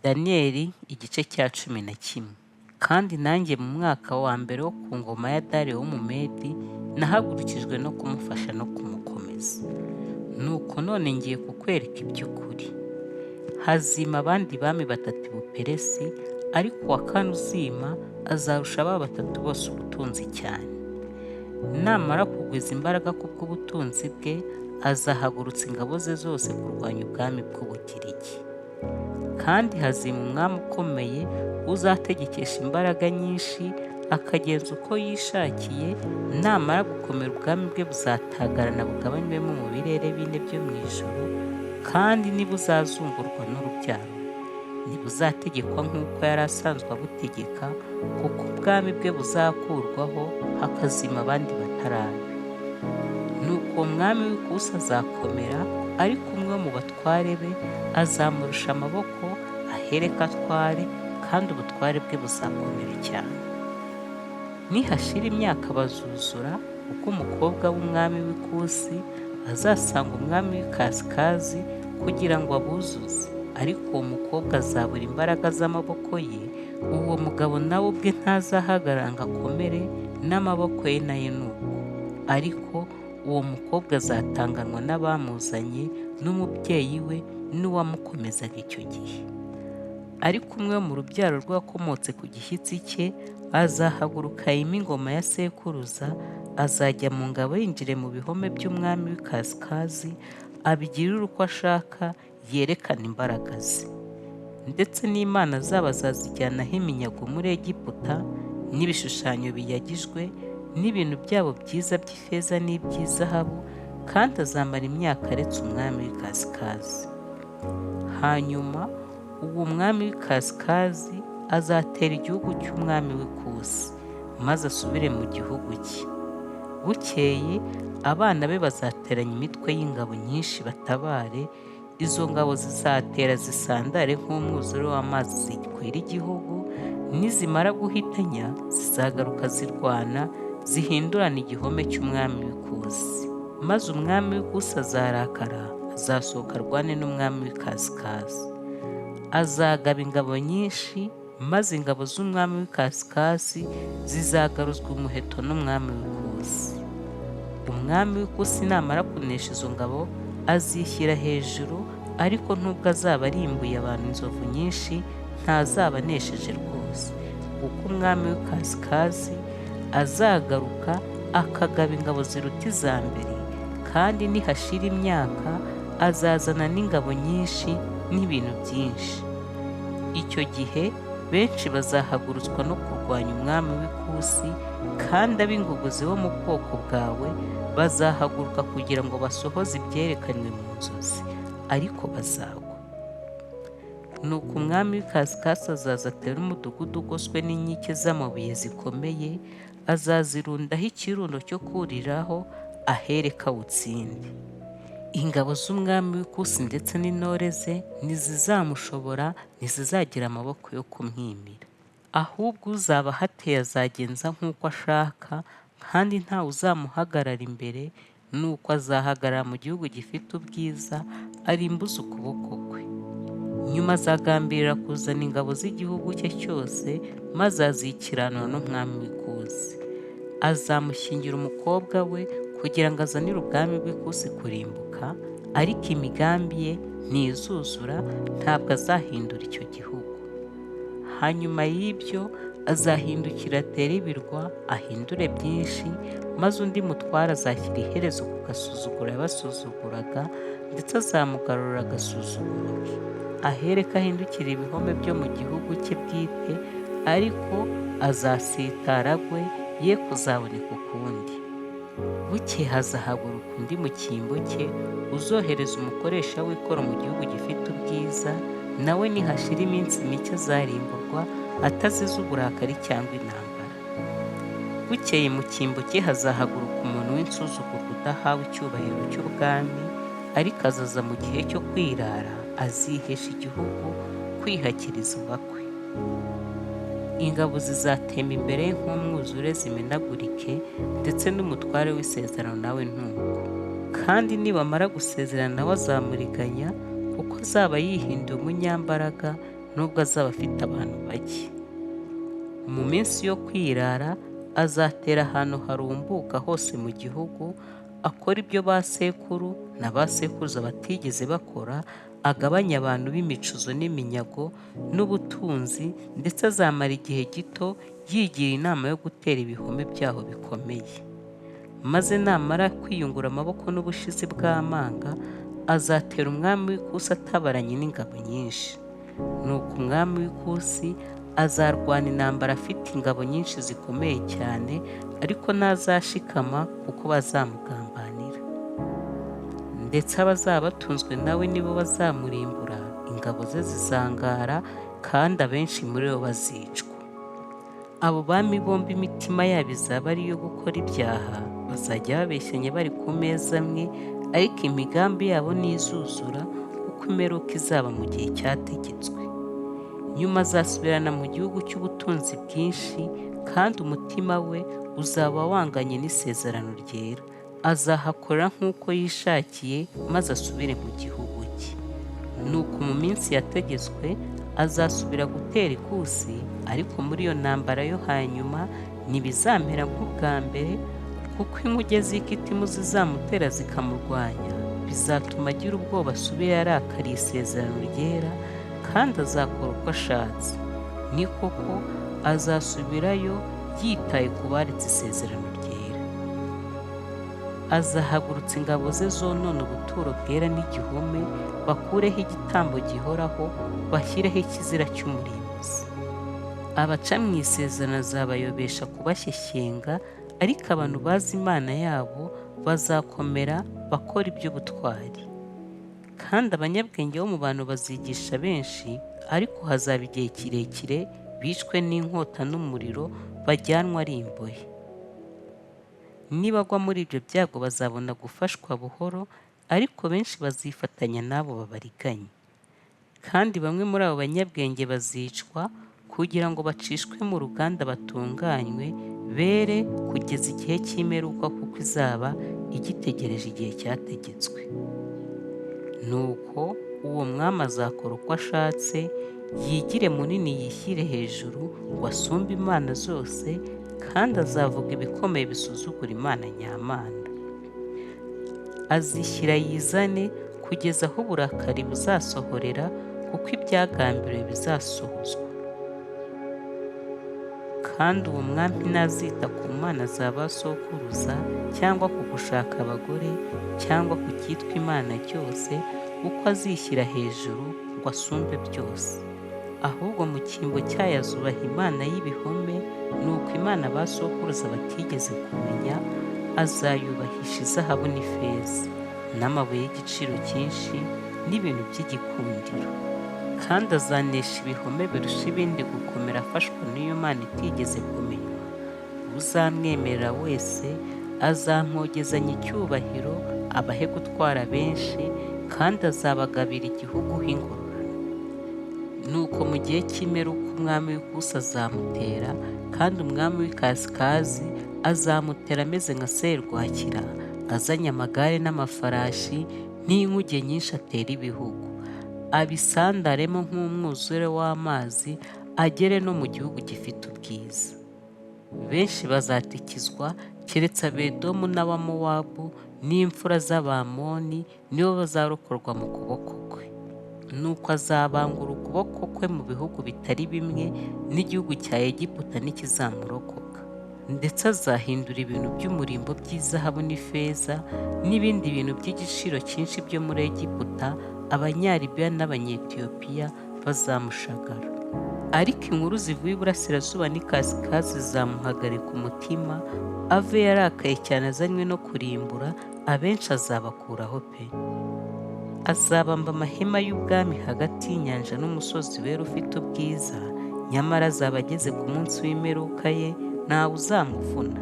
Daniyeli igice cya 11. Kandi nanjye mu mwaka wa mbere wo ku ngoma ya Dariyo w'Umumedi, nahagurukijwe no kumufasha no kumukomeza. Nuko none ngiye kukwereka iby'ukuri. Hazima abandi bami batatu i Buperesi, ariko uwa kane uzima azarusha ba batatu bose ubutunzi cyane. Namara kugwiza imbaraga kubw'ubutunzi bwe, azahagurutsa ingabo ze zose kurwanya ubwami bw'Ubugiriki. Kandi hazima umwami ukomeye uzategekesha imbaraga nyinshi, akagenza uko yishakiye, namara gukomera ubwami bwe buzatagarana bugabanywemo mu birere bine byo mu ijuru, kandi ntibuzazungurwa n'urubyaro. Ntibuzategekwa nk'uko yari asanzwe abutegeka, kuko ubwami bwe buzakurwaho hakazima abandi batarabe. Nuko uwo mwami w'ikusi azakomera, ariko umwe mu batware be azamurusha amaboko, ahereko atware, kandi ubutware bwe buzakomera cyane. Nihashira imyaka bazuzura, kuko umukobwa w'umwami w'ikusi azasanga umwami w'ikasikazi kugira ngo abuzuze, ariko uwo mukobwa azabura imbaraga z'amaboko ye, uwo mugabo nawe ubwe ntazahagarara ngo akomere, n'amaboko ye nayo ni uko. Ariko uwo mukobwa azatanganwa n'abamuzanye, n'umubyeyi we n'uwamukomezaga icyo gihe. Ariko umwe wo mu rubyaro rw'uwakomotse ku gishyitsi cye azahaguruka yime ingoma ya sekuruza, azajya mu ngabo yinjire mu bihome by'umwami w'ikasikazi, abigirire uko ashaka, yerekane imbaraga ze. Ndetse n'imana zabo azazijyanaho iminyago muri Egiputa, n'ibishushanyo biyagijwe, n'ibintu byabo byiza by'ifeza n'iby'izahabu, kandi azamara imyaka aretse umwami w'ikasikazi. Hanyuma uwo mwami w'ikasikazi azatera igihugu cy'umwami w'ikusi, maze asubire mu gihugu cye. Bukeye abana be bazateranya imitwe y'ingabo nyinshi batabare, izo ngabo zizatera zisandare nk'umwuzure w'amazi zikwira igihugu, nizimara guhitanya zizagaruka zirwana, zihindurane igihome cy'umwami w'ikusi. Maze umwami w'ikusi azarakara, azasohoka arwane n'umwami w'ikasikazi. Azagaba ingabo nyinshi, maze ingabo z'umwami w'ikasikazi zizagaruzwa umuheto n'umwami w'ikusi. Umwami w'ikusi namara kunesha izo ngabo, azishyira hejuru, ariko nubwo azaba arimbuye abantu inzovu nyinshi, ntazaba anesheje rwose, kuko umwami w'ikasikazi azagaruka akagaba ingabo ziruta iza mbere, kandi nihashira imyaka azazana n'ingabo nyinshi n'ibintu byinshi. Icyo gihe benshi bazahagurutswa no kurwanya umwami w'ikusi, kandi ab'ingogozi bo mu bwoko bwawe bazahaguruka kugira ngo basohoze ibyerekanywe mu nzozi, ariko bazagwa. Nuko umwami w'ikasikasi azaza atere umudugudu ugoswe n'inkike z'amabuye zikomeye, azazirundaho ikirundo cyo kuriraho, ahereko awutsinde. Ingabo z'umwami w'ikusi ndetse n'intore ze ntizizamushobora, ntizizagira amaboko yo kumwimira. Ahubwo uzaba ahateye azagenza nk'uko ashaka, kandi ntawe uzamuhagarara imbere, nuko azahagarara mu gihugu gifite ubwiza, arimbuze ukuboko kwe. Nyuma azagambirira kuzana ingabo z'igihugu cye cyose, maze azikiranura n'umwami w'ikusi. Azamushyingira umukobwa we kugira ngo azanire ubwami bw'ikusi kurimbuka, ariko imigambi ye ntizuzura, ntabwo azahindura icyo gihugu. Hanyuma y'ibyo azahindukira atere ibirwa, ahindure byinshi, maze undi mutware azashyira iherezo ku gasuzuguro yabasuzuguraga, ndetse azamugarura agasuzuguro ke. Ahereko ahindukire ibihome byo mu gihugu cye bwite, ariko azasitara agwe, ye kuzaboneka ukundi. Bukeye hazahaguruka undi mu cyimbo cye, uzohereza umukoresha w'ikoro mu gihugu gifite ubwiza, nawe nihashira iminsi mike azarimburwa, atazize uburakari cyangwa intambara. Bukeye mu cyimbo cye hazahaguruka umuntu w'insuzugurwa udahawe icyubahiro cy'ubwami, ariko azaza mu gihe cyo kwirara, azihesha igihugu kwihakiriza ubakwe. Ingabo zizatemba imbere ye nk'umwuzure zimenagurike, ndetse n'umutware w'isezerano nawe ntuko. Kandi nibamara gusezerana nawe azamuriganya, kuko azaba yihinduye umunyambaraga, nubwo azaba afite abantu bake. Mu minsi yo kwirara azatera ahantu harumbuka hose mu gihugu, akora ibyo ba sekuru na ba sekuruza batigeze bakora, agabanya abantu b'imicuzo n'iminyago n'ubutunzi, ndetse azamara igihe gito yigira inama yo gutera ibihome byaho bikomeye. Maze namara kwiyungura amaboko n'ubushizi bw'amanga, azatera umwami w'Ikusi atabaranye n'ingabo nyinshi. Nuko umwami w'Ikusi azarwana intambara afite ingabo nyinshi zikomeye cyane, ariko ntazashikama kuko bazamugambanira. Ndetse abazaba batunzwe nawe nibo bazamurimbura, ingabo ze zizangara kandi abenshi muri bo bazicwa. Abo bami bombi imitima yabo izaba ari iyo gukora ibyaha, bazajya babeshyanya bari ku meza amwe, ariko imigambi yabo ntizuzura, kuko imperuka izaba mu gihe cyategetswe. Nyuma azasubirana mu gihugu cy'ubutunzi bwinshi, kandi umutima we uzaba wanganye n'isezerano ryera. Azahakora nk'uko yishakiye, maze asubire mu gihugu cye. Nuko mu minsi yategetswe azasubira gutera Ikusi, ariko muri iyo ntambara yo hanyuma ntibizamera nk'ubwa mbere, kuko inkuge z'Ikitimu zizamutera zikamurwanya, bizatuma agira ubwoba asubire yarakariye isezerano ryera, kandi azakora uko ashatse. Ni koko azasubirayo yitaye ku baretse isezerano ryera. Azahagurutsa ingabo ze zonona ubuturo bwera n'igihome, bakureho igitambo gihoraho, bashyireho ikizira cy'umurimbuzi. Abaca mu isezerano azabayobesha kubashyeshyenga, ariko abantu bazi Imana yabo bazakomera bakora iby'ubutwari. Kandi abanyabwenge bo mu bantu bazigisha benshi, ariko hazaba igihe kirekire bicwe n'inkota n'umuriro, bajyanwe ari imbohe. Nibagwa muri ibyo byago bazabona gufashwa buhoro, ariko benshi bazifatanya n'abo babariganya. Kandi bamwe muri abo banyabwenge bazicwa, kugira ngo bacishwe mu ruganda batunganywe, bere kugeza igihe cy'imperuka, kuko izaba igitegereje igihe cyategetswe. Nuko uwo mwami azakora uko ashatse, yigire munini yishyire hejuru ngo asumbe imana zose, kandi azavuga ibikomeye bisuzugura Imana nyamana. Azishyira yizane kugeza aho uburakari buzasohorera, kuko ibyagambiriwe bizasohozwa. Kandi uwo mwami ntazita ku mana za ba sokuruza, cyangwa ku gushaka abagore, cyangwa ku cyitwa Imana cyose, kuko azishyira hejuru ngo asumbe byose. Ahubwo mu cyimbo cyayo azubaha imana y'ibihome, nuko imana ba sokuruza batigeze kumenya, azayubahisha izahabu n'ifeza, n'amabuye y'igiciro cyinshi, n'ibintu by'igikundiro. Kandi azanesha ibihome birusha ibindi gukomera afashwa n'iyo mana itigeze kumenywa. Uzamwemerera wese azamwogezanya icyubahiro, abahe gutwara benshi, kandi azabagabira igihugu h'ingororano. Nuko mu gihe cy'imperuka umwami w'Ikusi azamutera, kandi umwami w'Ikasikazi azamutera ameze nka serwakira, azanye amagare n'amafarashi n'inkuge nyinshi atera ibihugu, abisandaremo nk'umwuzure w'amazi, agere no mu gihugu gifite ubwiza. Benshi bazatikizwa, keretse Abedomu n'Abamowabu n'imfura z'Abamoni, nibo bazarokorwa mu kuboko kwe. Nuko azabangura ukuboko kwe mu bihugu bitari bimwe, n'igihugu cya Egiputa ntikizamurokoka. Ndetse azahindura ibintu by'umurimbo by'izahabu n'ifeza, n'ibindi bintu by'igiciro cyinshi byo muri Egiputa, Abanyalibiya n'Abanyetiyopiya bazamushagara. Ariko inkuru zivuye iburasirazuba n'ikasikazi zizamuhagarika umutima, ave yarakaye cyane azanywe no kurimbura, abenshi azabakuraho pe. Azabamba amahema y'ubwami hagati y'inyanja n'umusozi wera ufite ubwiza, nyamara azaba ageze ku munsi w'imperuka ye, ntawe uzamuvuna.